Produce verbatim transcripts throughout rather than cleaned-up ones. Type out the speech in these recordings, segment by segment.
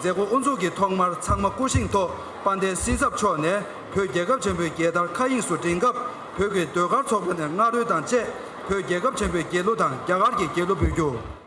ལས་འགོ་དབུ་འཛུགས་ཀྱིས་ཐོག་མར་ཚང་མ་སྐུ་བཞེངས་ཐོག་དཔལ་ལྡན་སྲིད་ཚབ་མཆོག་ནས་བོད་རྒྱལ་ཁབ་ཆེན་པོའི་རྒྱལ་དར་མཁའ་དབྱིངས་སུ་བསྒྲེངས་སྐབས། བོད་ཀྱི་ཟློས་གར་ཚོགས་པ་ནས་རྔ་རོལ་དང་བཅས་བོད་རྒྱལ་ཁབ་ཆེན་པོའི་རྒྱལ་གླུ་དང་རྒྱ་གར་གྱི་རྒྱལ་གླུ་འབུལ་རྒྱུ།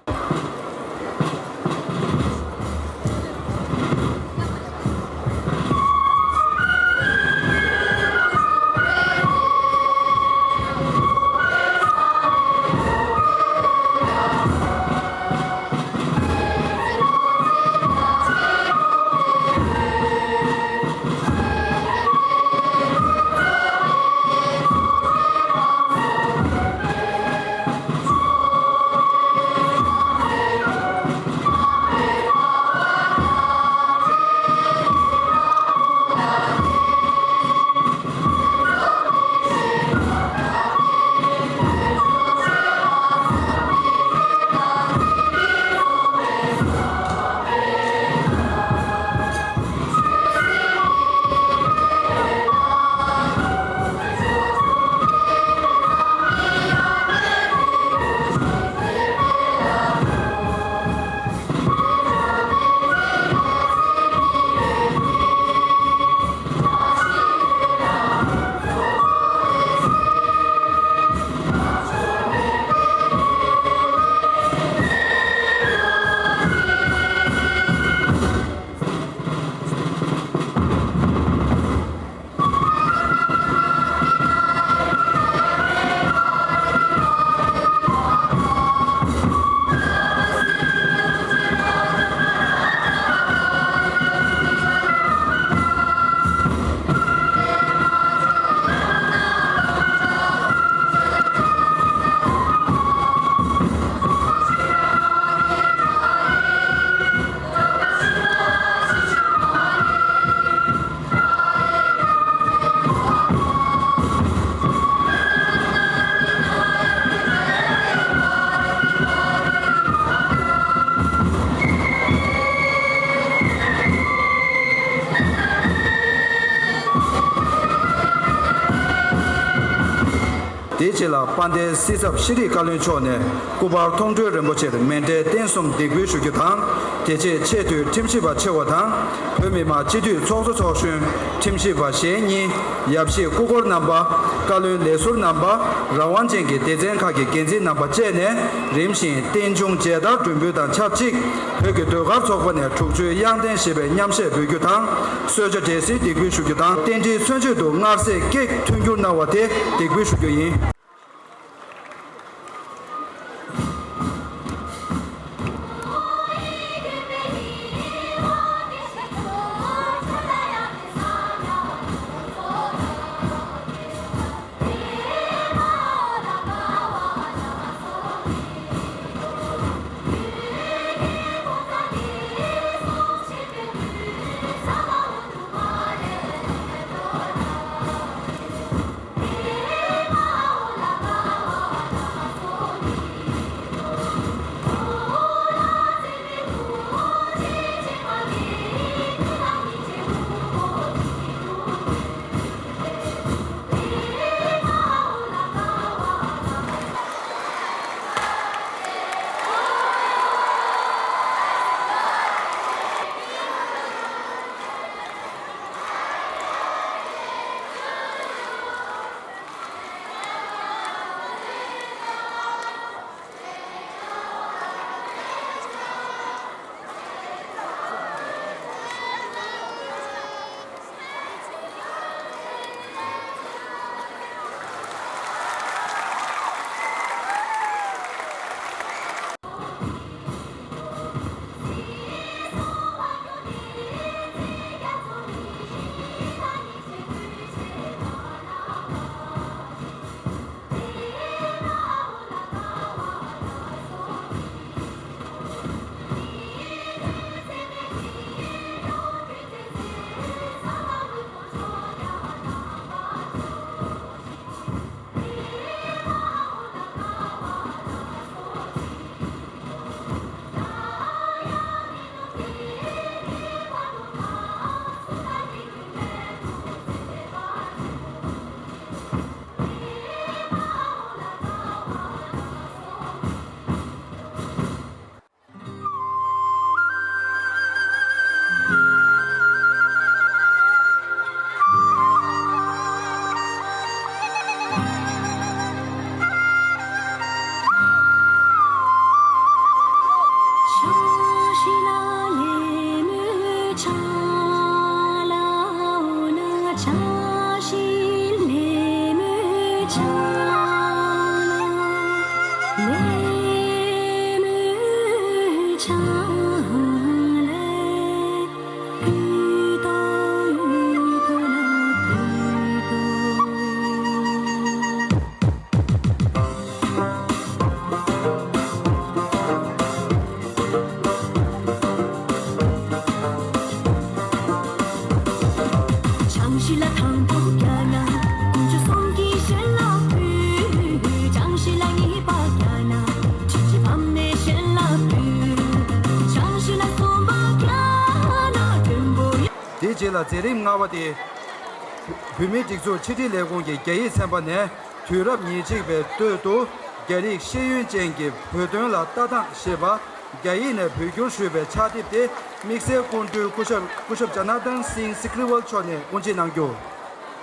དེའི་རྗེས་ལ་དཔལ་ལྡན་སྲིད་ཚབ་ཤེས་རིག་བཀའ་བློན་མཆོག་ནས་སྐུ་པར་མཐོང་གྲོལ་རིན་པོ་ཆེར་མཎྜལ་རྟེན་གསུམ་འདེགས་འབུལ་ཞུ་རྒྱུ་དང་། དེ་རྗེས་ཆེས་མཐོའི་ཁྲིམས་ཞིབ་པ་ཆེ་བ་དང་། བོད་མི་མང་སྤྱི་འཐུས་ཚོགས་གཙོ་ཚོགས་གཞོན། ཁྲིམས་ཞིབ་པ་གཞན་གཉིས། ཡབ་གཞིས་སྐུ་འཁོར་རྣམ་པ། བཀའ་བློན་ལས་ཟུར་རྣམ་པ། རང་དབང་ཅན་གྱི་སྡེ་ཚན་ཁག་གི་འགན་འཛིན་རྣམ་པ་བཅས་ནས། རིམ་བཞིན་རྟེན་འབྱུང་མཇལ་དར་སྒྲོན་འབུལ་དང་ཆབས་ཅིག་བོད་ཀྱི་ཟློས་གར་ཚོགས་པ་ནས་དྲུག་ཅུའི་དབྱངས་ལྡན་ཞེས་པའི་མཉམ་གཞས་འབུལ་རྒྱུ་དང་། གསོལ་ཇ་འབྲས་སིལ་འདེགས་འབུལ་ཞུ་རྒྱུ་དང་། རྟེན་འབྲེལ་མཚོན་བྱེད་དུ་མངར་ཟས་ཀེག་མཐུན་འགྱུར་གནང་བ་དེ་འདེགས་འབུལ་ཞུ་རྒྱུ་ཡིན། དེའི་རྗེས་ལ་མཛད་རིམ་ལྔ་པ་དེ། བོད་མིའི་སྒྲིག་འཛུགས་ཕྱི་དྲིལ་ལས་ཁུངས་ཀྱི་རྒྱ་ཡིག་ཚན་པ་ནས། དུས་རབས་ཉེར་གཅིག་པའི་སྟོད་དུ། རྒྱ་རིགས་ཤེས་ཡོན་ཅན་གྱི་བོད་དོན་ལ་ལྟ་སྟངས་ཞེས་པ། རྒྱ་ཡིག་ནས་བོད་བསྒྱུར་ཞུས་པའི་ཕྱག་དེབ་དེ། དམིགས་བསལ་སྐུ་མགྲོན་སྐུ་ཞབས་སྐུ་ཞབས་ཇ་ན་ཐན་སིང་སི་ཀྲི་ཝལ་མཆོག་ནས་དབུ་འབྱེད་གནང་རྒྱུ།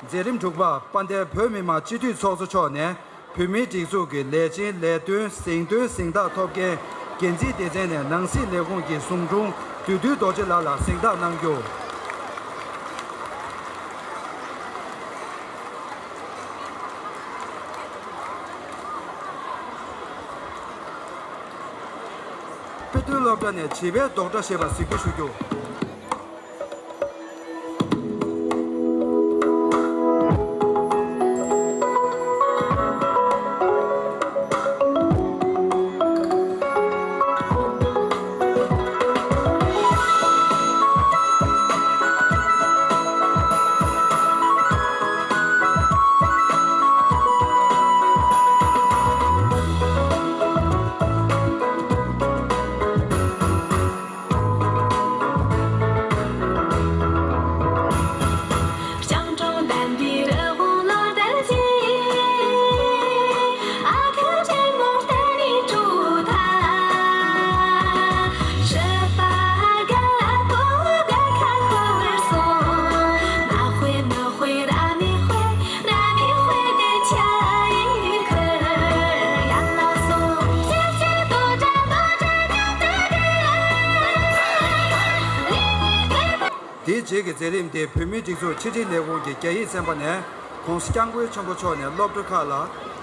མཛད་རིམ་དྲུག་པ། དཔལ་ལྡན་བོད་མི་མང་སྤྱི་འཐུས་ཚོགས་གཙོ་མཆོག་ནས། བོད་མིའི་སྒྲིག་འཛུགས་ཀྱི་ལས་བྱེད་ལས་དོན་གཟེངས་ཐོན་གཟེངས་རྟགས་ཐོབ་མཁན། འགན་འཛིན་སྡེ་ཚན་ནས་ནང་སྲིད་ལས་ཁུངས་ཀྱི་ཟུང་དྲུང་བདུད་འདུལ་རྡོ་རྗེ་ལགས་ལ་གཟེངས་རྟགས་གནང་རྒྱུ། དཔེ་སྟོན་སློབ་གྲྭ་ནས་བྱིས་པའི་རྡོག་སྒྲ་ཞེས་པ་གཟིགས་འབུལ་ཞུ་རྒྱུ། དེའི་རྗེས་ཀྱི་མཛད་རིམ་དེ་བོད་མིའི་སྒྲིག་འཛུགས་ཕྱི་དྲིལ་ལས་ཁུངས་ཀྱི་རྒྱ་ཡིག་ཚན་པ་ནས་༸གོང་ས་༸སྐྱབས་མགོན་ཆེན་པོ་མཆོག་ནས་སློབ་གྲྭ་ཁག་ལ་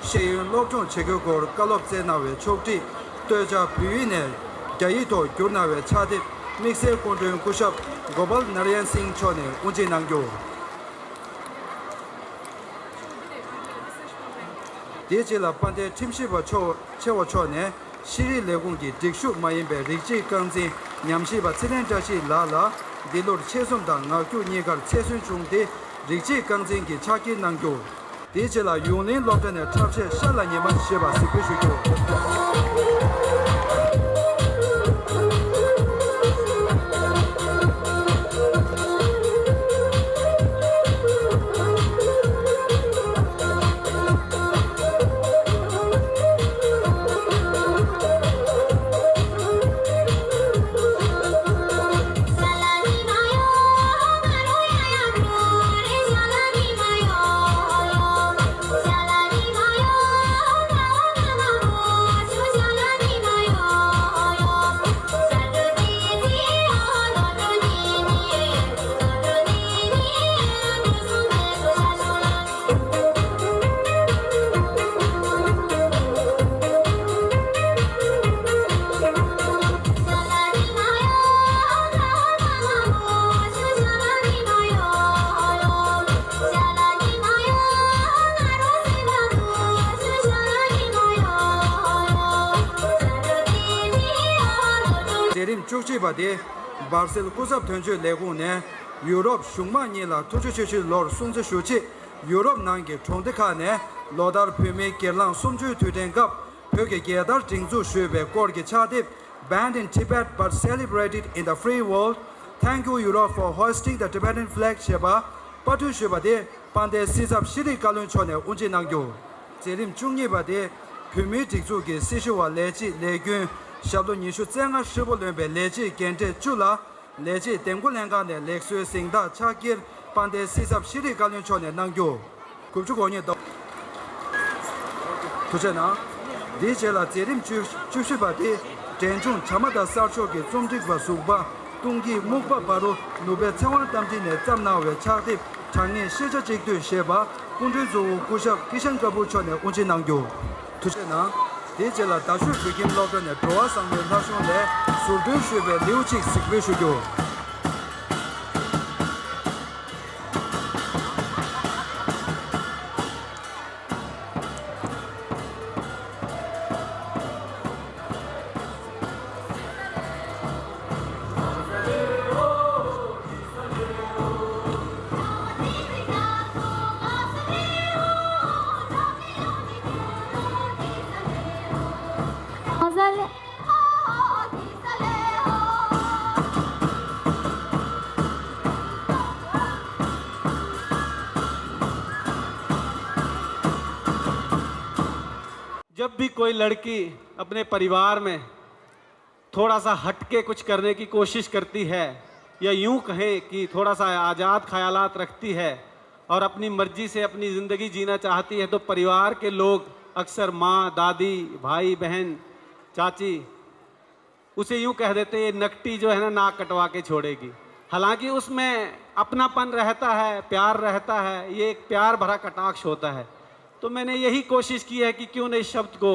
ཤེས་ཡོན་སློབ་སྦྱོང་བྱེད་རྒྱུའི་སྐོར་བཀའ་སློབ་སྩལ་གནང་བའི་ཕྱོགས་སྒྲིག་སྟོད་ཆ་བོད་ཡིག་ནས་རྒྱ་ཡིག་ཐོག་བསྒྱུར་གནང་བའི་ཕྱག་དེབ་དམིགས་བསལ་སྐུ་མགྲོན་སྐུ་ཞབས་གོ་པལ་ནཱ་ར་ཡན་སིང་མཆོག་ནས་དབུ་འབྱེད་གནང་རྒྱུ། དེའི་རྗེས་ལ་དཔལ་ལྡན་ཁྲིམས་ཞིབ་པ་མཆོག་ཆེ་བ་མཆོག་ནས་ཤེས་རིག་ལས་ཁུངས་ཀྱི་སྒྲིག་ཞུགས་མ་ཡིན་པའི་རིགས་གཅིག་རྐང་འཛིན་ཉམས་ཞིབ་པ་ཚེ་བརྟན་བཀྲ་ཤིས་ལགས་ལ་འདི་ལོར་ཆེད་རྩོམ་དང་ངག་རྒྱུགས་གཉིས་ཀར་ཚད་ཟིན་བྱུང་སྟེ་རིགས་གཅིག་རྐང་འཛིན་གྱི་ཕྱག་འཁྱེར་གནང་རྒྱུ། དེའི་རྗེས་ལ་ཡུང་ལིན་སློབ་གྲྭ་ནས་འཁྲབ་ཆས་ཤ་ལ་ཉི་མ་ཞེས་པ་གཟིགས་འབུལ་ཞུ་རྒྱུ། མཛད་རིམ་བཅུ་གཅིག་པ་དེ། སྦར་སེལ་སྐུ་ཚབ་དོན་གཅོད་ལས་ཁུངས་ནས་ཡུ་རོབ་གཞུང་མང་གཉིས་ལ་ཐུགས་རྗེ་ཆེ་ཞུའི་ལོར་སྲུང་བརྩི་ཞུ་ཆེད་ཡུ་རོབ་ནང་གི་གྲོང་སྡེ་ཁག་ནས་ལོ་ལྟར་བོད་མིའི་སྒེར་ལངས་གསུམ་བཅུའི་དུས་དྲན་སྐབས་བོད་ཀྱི་རྒྱལ་དར་སྒྲེང་འཛུགས་ཞུས་པའི་སྐོར་གྱི་ཕྱག་དེབ། Banned in Tibet but celebrated in the free world. Thank you, Europe, for hoisting the Tibetan flag ཞེས་པ་པར་སྐྲུན་ཞུས་པ་དེ་དཔལ་ལྡན་སྲིད་ཚབ་ཤེས་རིག་བཀའ་བློན་མཆོག་ནས་དབུ་འབྱེད་གནང་རྒྱུ། མཛད་རིམ་བཅུ་གཉིས་པ་དེ། བོད་མིའི་སྒྲིག་འཛུགས་ཀྱི་སྲི་ཞུ་བ་ལས་བྱེད་ལས་རྒྱུན་ཞབས་ལོ་ཉི་ཤུ་རྩ་ལྔ་ཧྲིལ་པོ་ལོན་པའི་ལས་བྱེད་རྒན་གྲས་བཅུ་ལ་ལས་བྱེད་འདེམས་བསྐོ་ལྷན་ཁང་ནས་ལེགས་གསོའི་གཟེངས་རྟགས་ཕྱག་འཁྱེར་དཔལ་ལྡན་སྲིད་ཚབ་ཤེས་རིག་བཀའ་བློན་མཆོག་ནས་གནང་རྒྱུ། དགུ་བཅུ་གོ་གཉིས་དོ། ཐུགས་རྗེ་གནང་། འདིའི་རྗེས་ལ་མཛད་རིམ་བཅུ་བཅུ་བཞི་པ་དེ། འབྲས་ལྗོངས་བྱམས་པ་དང་གསར་ཤོག་གི་རྩོམ་སྒྲིག་པ་ཟུར་པ་ཏུང་སྐྱིད་སྨུག་པ་བ་རུ་ནུབ་པའི་ཚེ་དབང་རྟ་མགྲིན་ནས་བརྩམས་གནང་བའི་ཕྱག་དེབ་དྲང་ངེས་ཤེས་བྱ་གཅིག་བསྡུས་ཞེས་པ། སྐུ་མགྲོན་གཙོ་བོ་སྐུ་ཞབས་ཀི་ཤན་ཀ་པུར་མཆོག་ནས་དབུ་འབྱེད་གནང་རྒྱུ། ཐུགས་རྗེ་གནང་། དེའི་རྗེས་ལ་རྡ་ཤོད་བོད་ཁྱིམ་སློབ་གྲྭ་ནས་འགྲོ་བ་བཟང་པོའི་ལྷ་གཞུང་ལས་ཟུར་འདོན་ཞུས་པའི་ལེའུ་གཅིག་གཟིགས་འབུལ་ཞུ་རྒྱུ། जब भी कोई लड़की अपने परिवार में थोड़ा सा हटके कुछ करने की कोशिश करती है, या यूं कहें कि थोड़ा सा आज़ाद ख्यालात रखती है और अपनी मर्जी से अपनी ज़िंदगी जीना चाहती है, तो परिवार के लोग अक्सर माँ, दादी, भाई, बहन, चाची उसे यूं कह देते, "ये नकटी जो है ना, नाक कटवा के छोड़ेगी।" हालांकि उसमें अपनापन रहता है, प्यार रहता है, ये एक प्यार भरा कटाक्ष होता है। तो मैंने यही कोशिश की है कि क्यों ना इस शब्द को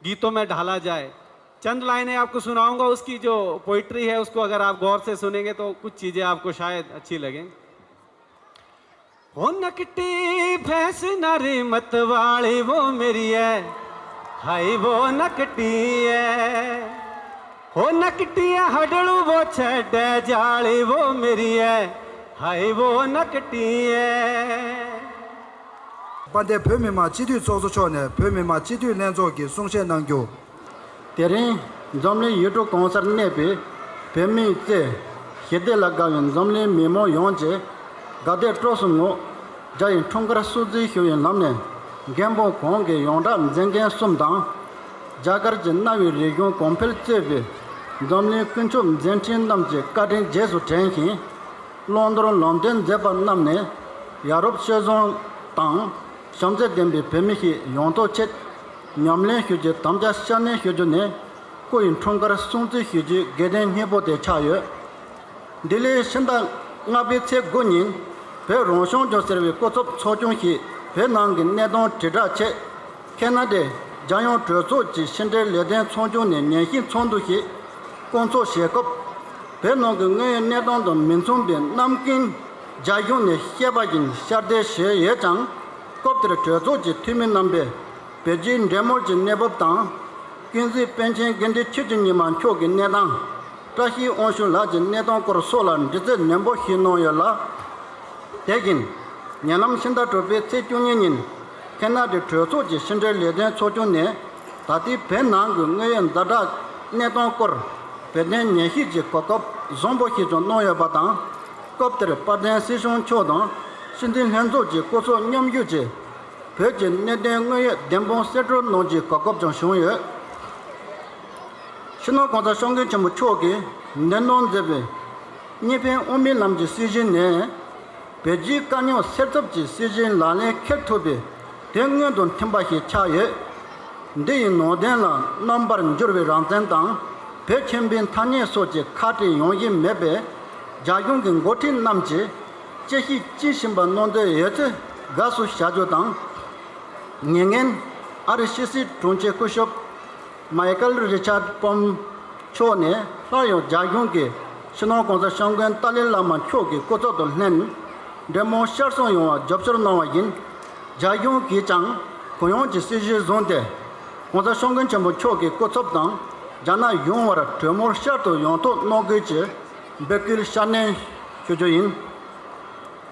गीतों में ढाला जाए। चंद लाइनें आपको सुनाऊंगा, उसकी जो पोइट्री है उसको अगर आप गौर से सुनेंगे तो कुछ चीज़ें आपको शायद अच्छी लगें। हो नकटी भैंस नरी मत वाली वो मेरी है, हाय वो नकटी है। हो नकटिया हडलू वो छेडे जाली वो मेरी है, हाय वो नकटी है। དཔལ་ལྡན་བོད་མི་མང་སྤྱི་འཐུས་ཚོགས་གཙོ་མཆོག་ནས་བོད་མི་མང་སྤྱི་འཐུས་ལྷན་ཚོགས་ཀྱི་གསུང་བཤད་གནང་རྒྱུ། དེ་རིང་འཛམ་གླིང་ཡུལ་གྲུ་གང་སར་གནས་པའི་བོད་མིའི་རྩེ་ཞི་བདེ་ལ་དགའ་བའི་འཛམ་གླིང་མི་མང་ཡོངས་ཀྱིས་དགའ་དད་སྤྲོ་གསུམ་ངང་རྒྱ་ཡི་འཁྲུངས་སྐར་སྲུང་བརྩི་ཞུ་བའི་ལམ་ནས་རྒན་པོ་གོང་གི་ཡོངས་གྲགས་མཛད་འགན་གསུམ་དང་། རྒྱ་གར་གྱི་གནའ་བོའི་རིག་གཞུང་གོང་འཕེལ་གཙོས་པའི་འཛམ་གླིང་ཀུན་ཁྱབ་མཛད་འཕྲིན་རྣམས་ཀྱི་བཀའ་དྲིན་རྗེས་སུ་དྲན་ཞིང་། བླང་དོར་ལམ་སྟོན་མཛད་པ་རྣམས་ནས་ཡ་རབས་སྤྱོད་བཟང་དང་བྱམས་བརྩེ་ལྡན་པའི་བོད་མི་ཞིག་ཡོང་ཐབས་ཆེད་ཉམས་ལེན་ཞུ་རྒྱུའི་དམ་བཅའ་སྐྱབས་གནས་ཞུ་རྒྱུ་ནི་སྐུ་ཡི་འཁྲུངས་སྐར་སྲུང་བརྩི་ཞུ་རྒྱུའི་དགེ་ལྡན་སྙིང་པོ་དེ་ཆགས་ཡོད། འདི་ལོའི་ཕྱི་ཟླ་ལྔ་པའི་ཚེས་དགུ་ཉིན་བོད་རང་སྐྱོང་ལྗོངས་ཟེར་བའི་སྐུ་ཚབ་ཚོགས་ཆུང་ཞིག་བོད་ནང་གི་གནས་སྟངས་དྲིལ་བསྒྲགས་ཆེད། ཁེ་ན་ཌའི་རྒྱལ་ཡོངས་གྲོས་ཚོགས་ཀྱི་ཕྱི་འབྲེལ་ལས་དོན་ཚོགས་ཆུང་ནས་ཉན་ཞིབ་ཚོགས་འདུ་ཞིག་བསྐོང་ཚོགས་བྱེད་སྐབས། བོད་ནང་གི་དངོས་ཡོད་གནས་སྟངས་དང་མི་མཚུངས་པའི་རྣམ་ཀུན་རྒྱ་གཞུང་ནས་བཤད་པ་བཞིན་ཤར་འདེད་བྱས་ཡོད་ཀྱང་། སྐབས་དེར་གྲོས་ཚོགས་ཀྱི་འཐུས་མི་རྣམ་པས་བོད་རྒྱའི་འབྲེལ་མོལ་གྱི་གནས་བབ་དང་། ཀུན་གཟིགས་པཎ་ཆེན་དགེ་འདུན་ཆོས་ཀྱི་ཉི་མ་མཆོག་གི་གནས་སྟངས། བཀྲ་ཤིས་དབང་ཕྱུག་ལགས་ཀྱི་གནས་སྟངས་སྐོར་སོགས་ལ་འདྲི་རྩད་ནན་པོ་ཞུས་གནང་ཡོད་ལ། དེ་བཞིན་ཉེ་ལམ་ཕྱི་ཟླ་དྲུག་པའི་ཚེས་བཅུ་གཉིས་ཉིན་ཁེ་ན་ཌའི་གྲོས་ཚོགས་ཀྱི་ཕྱི་འབྲེལ་ལས་དོན་ཚོགས་ཆུང་ནས་ད་ལྟའི་བོད་ནང་གི་དངོས་ཡོད་ཛ་དྲག་གནས་སྟངས་སྐོར་བོད་དོན་ཉན་ཞིབ་ཀྱི་གོ་སྐབས་བཟང་པོ་ཞིག་ཀྱང་གནང་ཡོད་པ་དང་། སྐབས་དེར་དཔལ་ལྡན་སྲིད་སྐྱོང་མཆོག་དང་སྤྱི་འཐུས་ལྷན་ཚོགས་ཀྱི་སྐུ་ཚབ་མཉམ་ཞུགས་ཀྱིས་བོད་ཀྱི་གནད་དོན་དངོས་ཡོད་བདེན་དཔང་གསལ་སྒྲོན་གནང་རྒྱུའི་གོ་སྐབས་ཀྱང་བྱུང་ཡོད། སྤྱི་ནོར་༸གོང་ས་༸སྐྱབས་མགོན་ཆེན་པོ་མཆོག་གིས་འདེམས་གཏོང་མཛད་པའི་གཉིས་ཕན་དབུ་མའི་ལམ་གྱི་སྲིད་བྱུས་ནི། བོད་རྒྱའི་དཀའ་རྙོག་སེལ་ཐབས་ཀྱི་སྲིད་བྱུས་ལག་ལེན་འཁེལ་ཐུབ་པའི་དོན་དངོས་དང་མཐུན་པ་ཞིག་ཆགས་ཡོད། འདི་ཡི་ནང་དོན་ལ་རྣམ་པར་འགྱུར་བའི་རང་བཙན་དང་བོད་ཆེན་པོའི་ཐ་སྙད་སོགས་ཀྱི་ཁ་བྲལ་ཡོང་བཞིན་མེད་པས། རྒྱ་གཞུང་གི་འགོ་ཁྲིད་རྣམས་ཀྱིས་དཔྱད་ཞིབ་ཅི་བྱིན་པ་གནང་འདོད་ཡོད་ཚུལ་དགའ་བསུ་བྱ་རྒྱུ་དང་། ཉེ་སྔོན་ཨ་རི་ཕྱི་སྲིད་དྲུང་ཆེ་སྐུ་ཞབས་མའི་ཀལ་རི་ཆར་པོམ་མཆོག་ནས་སླར་ཡང་རྒྱ་གཞུང་གིས་སྤྱི་ནོར་༸གོང་ས་༸སྐྱབས་མགོན་ཏཱ་ལའི་བླ་མ་མཆོག་གི་སྐུ་ཚབ་ཏུ་ལྷན་འབྲེལ་མོལ་བསྐྱར་གསོ་ཡོང་བར་རྒྱབ་སྐྱོར་གནང་བ་ཡིན། རྒྱ་གཞུང་གིས་ཀྱང་གུ་ཡངས་ཀྱི་སྲིད་བྱུས་བཟུང་སྟེ། ༸གོང་ས་༸སྐྱབས་མགོན་ཆེན་པོ་མཆོག་གི་སྐུ་ཚབ་དང་རྒྱ་ནག་ཡོང་བར་གྲོས་མོལ་བསྐྱར་དུ་ཡོང་ཐབས་གནང་དགོས་ཀྱི་འབོད་སྐུལ་ཕྱག་ལེན་ཞུ་རྒྱུ་ཡིན།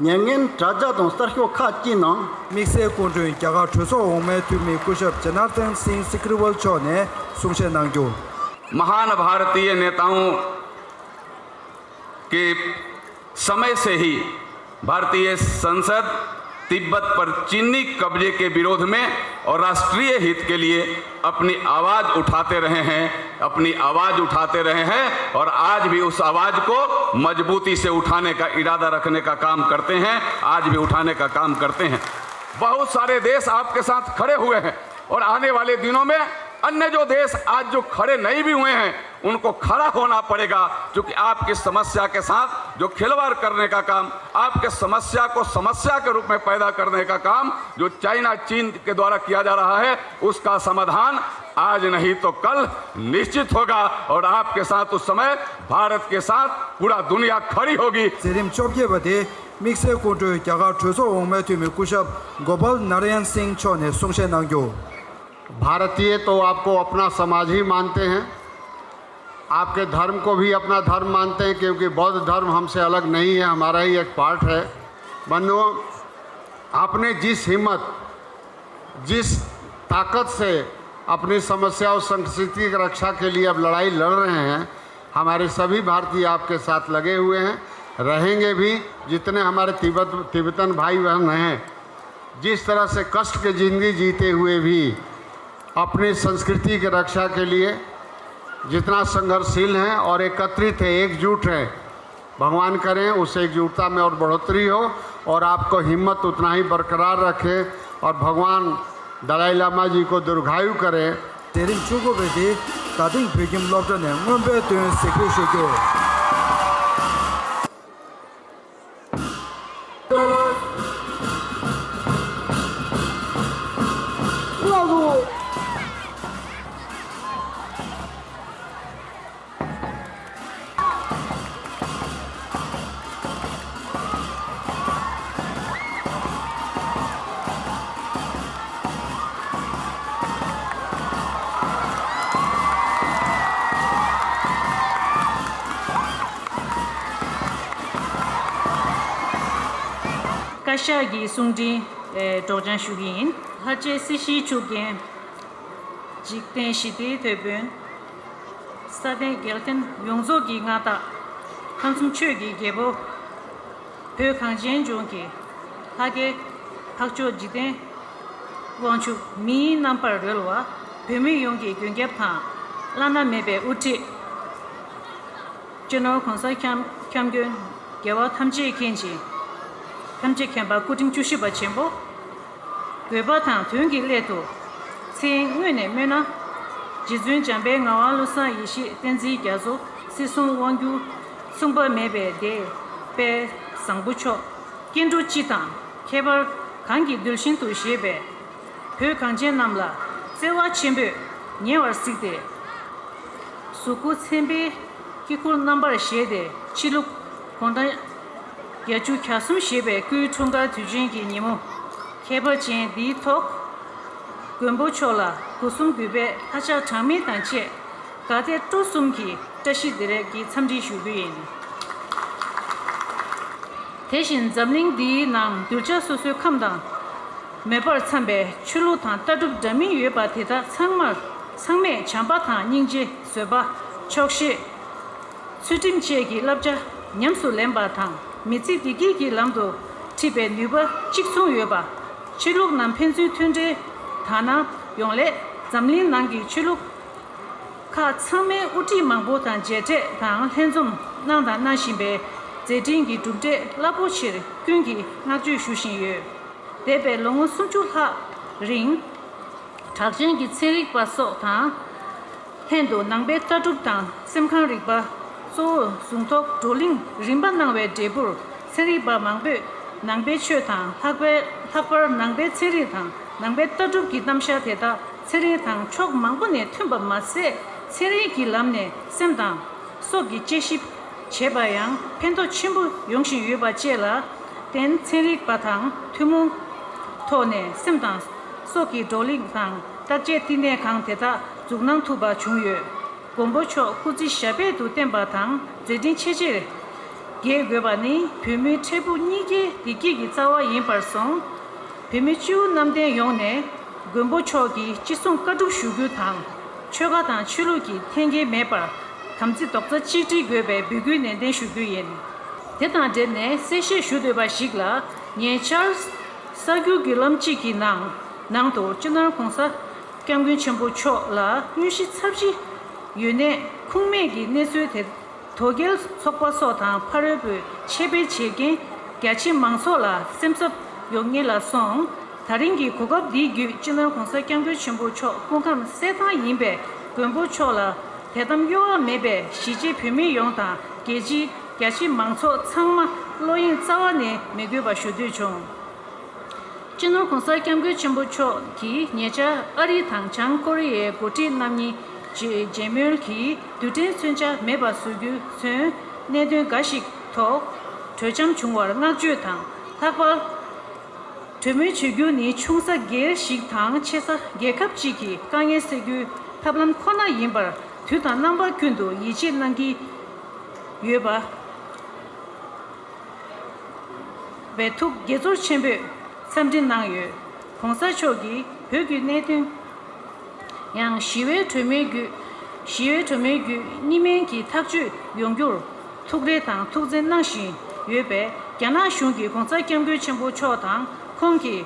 ཉེ་སྔོན་དྲ་རྒྱ་དང་གསར་ཤོག་ཁག་ཅིག་ནང་། དམིགས་བསལ་སྐུ་མགྲོན་རྒྱ་གར་གྲོས་ཚོགས་འོག་མའི་འཐུས་མི་སྐུ་ཞབས་ཇ་ན་ཐན་སིང་སི་ཀྲི་ཝལ་མཆོག་ནས་གསུང་བཤད་གནང་རྒྱུ། महान भारतीय नेताओं के समय से ही भारतीय संसद तिब्बत पर चीनी कब्जे के विरोध में और राष्ट्रीय हित के लिए अपनी आवाज उठाते रहे हैं, अपनी आवाज उठाते रहे हैं और आज भी उस आवाज को मजबूती से उठाने का इरादा रखने का काम करते हैं, आज भी उठाने का काम करते हैं। बहुत सारे देश आपके साथ खड़े हुए हैं और आने वाले दिनों में अन्य जो देश आज जो खड़े नहीं भी हुए हैं, उनको खड़ा होना पड़ेगा, क्योंकि आपकी समस्या के साथ जो खिलवाड़ करने का काम, आपके समस्या को समस्या के रूप में पैदा करने का काम जो चाइना चीन के द्वारा किया जा रहा है, उसका समाधान आज नहीं तो कल निश्चित होगा। और आपके साथ उस समय भारत के साथ पूरा दुनिया खड़ी होगी। མཛད་རིམ་བཅོ་བརྒྱད་པ་དེ་དམིགས་བསལ་སྐུ་མགྲོན་རྒྱ་གར་གྲོས་ཚོགས་འོག་མའི་འཐུས་མི་སྐུ་ཞབས་Gopal Narayan Singh མཆོག་ནས་གསུང་བཤད་གནང་རྒྱུ། भारतीय तो आपको अपना समाज ही मानते हैं, आपके धर्म को भी अपना धर्म मानते हैं, क्योंकि बौद्ध धर्म हमसे अलग नहीं है, हमारा ही एक पार्ट है। बंधुओं, आपने जिस हिम्मत, जिस ताकत से अपनी समस्या और संस्कृति की रक्षा के लिए अब लड़ाई लड़ रहे हैं, हमारे सभी भारतीय आपके साथ लगे हुए हैं, रहेंगे भी। जितने हमारे तिब्बत, तिब्बतन भाई बहन हैं, जिस तरह से कष्ट की जिंदगी जीते हुए भी अपनी संस्कृति की रक्षा के लिए जितना संघर्षशील हैं और एकत्रित हैं, एकजुट हैं, भगवान करें उस एकजुटता में और बढ़ोतरी हो और आपको हिम्मत उतना ही बरकरार रखें और भगवान दलाई लामा जी को दीर्घायु करें। མཛད་རིམ་བཅུ་དགུ་པའི་དེ་རྡ་སྟེང་བོད་ཁྱིམ་སློབ་གྲྭ་ནས་མངོན་པའི་སྟོན་གཟིགས་འབུལ་ཞུ་རྒྱུ། བཀའ་ཤག་གི་གསུང་འཕྲིན་སྒྲོག་སྦྱང་ཞུ་གི་ཡིན། ལྷར་བཅས་སྲིད་ཞིའི་ཆུ་རྒྱུན། འཇིག་རྟེན་ཞི་བདེའི་དེད་དཔོན། ས་སྟེང་རྒྱལ་ཕྲན་ཡོངས་རྫོགས་ཀྱི་མངའ་བདག་ཁམས་གསུམ་ཆོས་ཀྱི་རྒྱལ་པོ། བོད་གངས་ཅན་ལྗོངས་ཀྱི་ལྷ་སྐལ་འཕགས་མཆོག་འཇིག་རྟེན་དབང་ཕྱུག་མིའི་རྣམ་པར་རོལ་བ། བོད་མི་ཡོངས་ཀྱི་མགོན་སྐྱབས་དང་བླ་ན་མེད་པའི་དབུ་ཁྲིད། སྤྱི་ནོར་གོང་ས་སྐྱབས་སྐྱབས་མགོན་རྒྱལ་བ་ཐམས་ཅད་མཁྱེན་ཅིང་། ཐམས་ཅད་མཁྱེན་པ་སྐུ་ཕྲེང་བཅུ་བཞི་པ་ཆེན་པོ། དགོས་པ་དང་དོན་གྱི་སླད་དུ། མཚན་དངོས་ནས་སྨོས་ན། རྗེ་བཙུན་འཇམ་དཔལ་ངག་དབང་བློ་བཟང་ཡེ་ཤེས་བསྟན་འཛིན་རྒྱ་མཚོ་སྲིད་གསུམ་དབང་བསྒྱུར་མཚུངས་པ་མེད་པའི་སྡེ་དཔལ་བཟང་པོ་མཆོག་སྐྱེ་འགྲོ་སྤྱི་དང་ཁྱད་པར་གང་གི་གདུལ་ཞིང་དུ་བཞེས་པའི་བོད་གངས་ཅན་རྣམས་ལ་བརྩེ་བ་ཆེན་པོས་ཉེ་བར་གཟིགས་ཏེ། གཟུགས་སྐུ་མཚན་དཔེའི་དཀྱིལ་འཁོར་རྣམ་པར་བཞེས་ཏེ་ཕྱི་ལུགས་དགུང་གྲངས་བརྒྱད་ཅུ་གྱ་གསུམ་བཞེས་པའི་སྐུའི་འཁྲུངས་སྐར་དུས་ཆེན་གྱི་ཉིན་མོ། ཁྱད་པར་ཅན་འདིའི་ཐོག་མགོན་པོ་མཆོག་ལ་སྒོ་གསུམ་གུས་པས་ལྷ་ཕྱག་གྲངས་མེད་དང་བཅས་དགའ་དད་སྤྲོ་གསུམ་གྱི་བཀྲ་ཤིས་བདེ་ལེགས་ཀྱི་འཚམས་འདྲི་ཞུ་རྒྱུ་ཡིན། དེ་བཞིན་འཛམ་གླིང་འདིའི་ནང་གདུལ་བྱ་སོ་སོའི་ཁམས་དང་མོས་པར་འཚམ་པའི་ཆོས་ལུགས་དང་ལྟ་གྲུབ་འདྲ་མིན་ཡོད་པ་དེ་དག་ཚང་མར་ཚང་མས་བྱམས་པ་དང་སྙིང་རྗེ། བཟོད་པ། ཆོག་ཤེས། ཚུལ་ཁྲིམས་བཅས་ཀྱི་བསླབ་བྱ་ཉམས་སུ་ལེན་པ་དང་། མི་ཚེ་བདེ་སྐྱིད་ཀྱི་ལམ་དུ་ཁྲིད་པའི་ནུས་པ་གཅིག་མཚུངས་ཡོད་པ། ཆོས་ལུགས་རྣམས་ཕན་ཚུན་མཐུན་འབྲེལ་དང་། ནང་ཡོང་སླད་འཛམ་གླིང་ནང་གི་ཆོས་ལུགས་ཁག་ཚང་མའི་དབུ་ཁྲིད་མང་པོ་དང་མཇལ་འཕྲད་དང་ལྷན་འཛོམས་གནང་དང་གནང་བཞིན་པའི་མཛད་འཕྲིན་གྱི་གྲུབ་འབྲས་རླབས་པོ་ཆེར་ཀུན་གྱིས་བསྔགས་བརྗོད་ཞུ་བཞིན་ཡོད། འདས་པའི་ལོ་ངོ་སུམ་ཅུ་ལྷག་རིང་། གྲགས་ཅན་གྱི་ཚན་རིག་པ་སོགས་དང་། ལྷན་དུ་ནང་པའི་ལྟ་གྲུབ་དང་སེམས་ཁམས་རིག་པ་གཙོ་བོར་བཟུང་ཐོག་བགྲོ་གླེང་རིམ་པ་གནང་བའི་འབྲས་བུར། ཚན་རིག་པ་མང་པོས་ནང་པའི་ཆོས་དང་། ལྷག་པར་ལྷག་པར་ནང་པའི་ཚན་རིག་དང་ནང་པའི་ལྟ་གྲུབ་ཀྱི་རྣམ་གཞག་དེ་དག་ཚན་རིག་དང་ཕྱོགས་མང་པོ་ནས་མཐུན་པ་མ་ཟད། ཚན་རིག་གི་ལམ་ནས་སེམས་དང་སྲོག་གི་དཔྱད་ཞིབ་བྱས་པ་ཡང་ཕན་ཐོགས་ཆེན་པོ་ཡོང་བཞིན་ཡོད་པ་བཅས་ལ་བརྟེན། ཚན་རིག་པ་དང་ཐུན་མོང་ཐོག་ནས་སེམས་དང་སྲོག་གི་བགྲོ་གླེང་དང་བརྟག་དཔྱད་བསྟི་གནས་ཁང་དེ་དག་འཛུགས་གནང་ཐུབ་པ་བྱུང་ཡོད། མགོན་པོ་མཆོག་སྐུ་ཚེ་ཞབས་པད་དུ་བརྟན་པ་དང་མཛད་འཕྲིན་ཆེས་ཆེར་རྒྱས་དགོས་པ་ནི་བོད་མིའི་འཕྲལ་ཕུགས་གཉིས་ཀའི་བདེ་སྐྱིད་ཀྱི་རྩ་བ་ཡིན་པར་སོང་། བོད་མི་སྤྱི་བོ་གནམ་བསྟན་ཡོངས་ནས་མགོན་པོ་མཆོག་གི་ཅི་གསུང་བཀའ་སྒྲུབ་ཞུ་རྒྱུ་དང་། ཆོལ་ཁ་དང་ཆོས་ལུགས་ཀྱི་འཐེན་འཁྱེར་མེད་པར་དམ་ཚིག་རྡོག་རྩ་གཅིག་སྒྲིལ་དགོས་པའི་འབོད་སྐུལ་ནན་ཏན་ཞུ་རྒྱུ་ཡིན། དེ་དང་འབྲེལ་ནས་གསལ་བཤད་ཞུ་འདོད་པ་ཞིག་ལ། ཉེ་ཆར་གསར་འགྱུར་བརྒྱུད་ལམ་གཅིག་གི་ནང་ནང་དུ་སྤྱི་ནོར་༸གོང་ས་༸སྐྱབས་མགོན་ཆེན་པོ་མཆོག་ལ་དངོས་གཞི་ཚབས་ཆེ་ཡོད་ནད་ཁུངས་མེད་ཀྱི་གནས་ཚུལ་དེ། དོལ་རྒྱལ་ཚོགས་པ་སོགས་དང་ཕ་རོལ་པོས་ཆེད་སྤེལ་བྱེད་མཁན་རྒྱ་ཆེ་མང་ཚོགས་ལ་སེམས་འཚབ་ཡོང་ངེས་ལ་སོང་། ད་རིང་གི་གོ་སྐབས་འདི་བརྒྱུད་སྤྱི་ནོར་༸གོང་ས་༸སྐྱབས་མགོན་ཆེན་པོ་མཆོག་སྐུ་ཁམས་གསལ་ཐང་ཡིན་པའི་མགོན་པོ་མཆོག་ལ་དད་དམ་གཡོ་བ་མེད་པའི་གཞིས་བྱེས་བོད་མི་ཡོངས་དང་རྒྱལ་སྤྱིའི་ རྒྱ་ཆེ་མང་ཚོགས་ཚང་མ་བློ་གཡེང་རྩ་བ་ནས་མི་དགོས་པ་ཞུ་འདོད་བྱུང་། སྤྱི་ནོར་༸གོང་ས་༸སྐྱབས་མགོན་ཆེན་པོ་མཆོག་གིས་ཉེ་ཆར་ཨ་རི་དང་བྱང་ཀོ་རི་ཡའི་འགོ་ཁྲིད་རྣམ་གཉིས་མཇལ་མོལ་གྱིས་རྡུལ་ཕྲན་མཚོན་ཆ་མེད་པ་བཟོ་རྒྱུ་མཚོན་གནད་དོན་འགའ་ཞིག་ཐོག་གྲོས་འཆམ་བྱུང་བར་བསྔགས་བརྗོད་དང་། ལྷག་པར་གྲོས་མོལ་བྱེད་རྒྱུ་ནི་ཆུང་ས་སྒེར་ཞིག་དང་ཆེ་ས་རྒྱལ་ཁབ་ཅིག་གི་དཀའ་ངལ་སེལ་རྒྱུའི་ཐབས་ལམ་ཁོ་ན་ཡིན་པར་དུས་དང་རྣམ་པ་ཀུན་ཏུ་ཡིད་ཆེས་གནང་གི་ཡོད་པ་བས་ཐུགས་དགྱེས་ཚོར་ཆེན་པོས་འཚམས་འདྲི་གནང་ཡོད། ༸གོང་ས་མཆོག་གིས་བོད་ཀྱི་གནད་དོན་ཡང་ཞི་བའི་གྲོས་མོལ་བརྒྱུད། ཞི་བའི་གྲོས་མོལ་བརྒྱུད་གཉིས་སྨན་གྱི་ཐག་གཅོད་ཡོང་རྒྱུར་ཐུགས་རེ་དང་ཐུགས་འཛེམ་གནང་བཞིན་ཡོད་པས། རྒྱ་ནག་གཞུང་གིས་༸གོང་ས་༸སྐྱབས་མགོན་ཆེན་པོ་མཆོག་དང་ཁོང་གིས་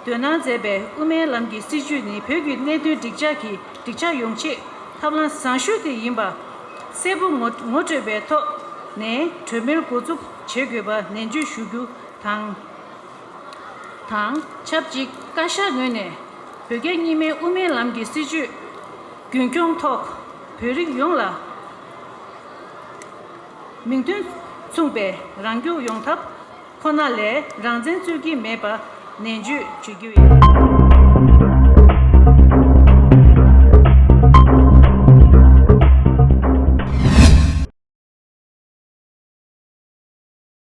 དོ་སྣང་མཛད་པའི་དབུ་མའི་ལམ་གྱི་སྲིད་བྱུས་ནི་བོད་ཀྱི་གནད་དོན་འགྲིག་འཇགས་ཀྱི་འགྲིག་འཇགས་ཡོང་ཆེད་ཐབས་ལམ་བཟང་ཤོས་དེ་ཡིན་པ་གསལ་པོ་ངོ་ངོ་སྤྲོད་པའི་ཐོག་ནས་གྲོས་མོལ་འགོ་འཛུགས་བྱེད་དགོས་པ་ནན་བརྗོད་ཞུ་རྒྱུ་དང་། དང་ཆབས་ཅིག་བཀའ་ཤག་ངོས་ནས་བོད་རྒྱ་གཉིས་སྨན་དབུ་མའི་ལམ་གྱི་སྲིད་བྱུས་རྒྱུན་འཁྱོངས་ཐོག་བོད་རིགས་ཡོངས་ལ་མིང་དོན་མཚུངས་པའི་རང་སྐྱོང་ཡོང་ཐབས་ཁོ་ན་ལས་རང་བཙན་རྩོད་ཀྱི་མེད་པ་ནན་བརྗོད་བྱེད་རྒྱུ་ཡིན།